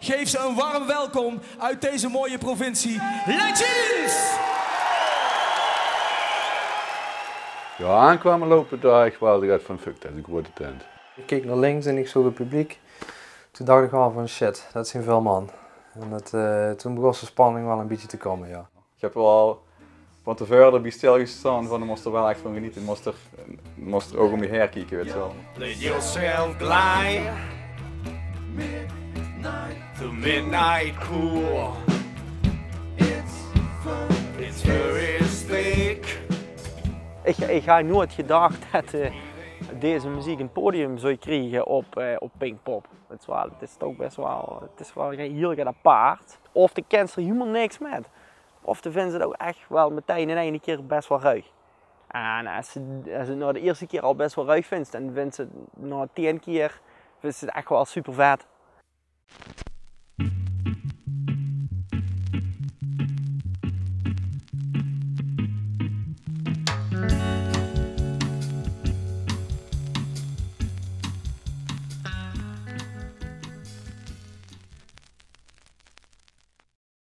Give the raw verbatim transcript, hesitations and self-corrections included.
Geef ze een warm welkom uit deze mooie provincie. Legends! Jao, aankwaam loupe, dao ech waal de get van fuck, det is ein groeate tent. Ich keek nao links en ich zoog 't publiek. Toen dach ich waal van: shit, det zeen väöl man. En det, eh, toen begós de spanning waal ein bietje te kómme, jao. Ich höb waal van te veure d'rbie stilgestaon van, d'r mós d'r waal ech van geniete. D'r mós d'r, mós d'r ouch óm dich haer kieke, wèts se waal. Let yourself glide. The midnight cool. It's very thick. Ich, ich haw noeats gedach det, eh, deze meziek ein podium zou kriege op, eh, op Pinkpop. 't Is waal, 't is toch bès waal, 't is waal hiel get apaart. Of de kins d'r hielemaol niks mit, of de vinjs 't ouch ech waal metein in eine kier bès waal ruig. En es se, es se 't nao de ierste kier al bès waal ruig vinjs, dan vinjs se 't nao tieën kier, vinjs se 't ech waal supervet.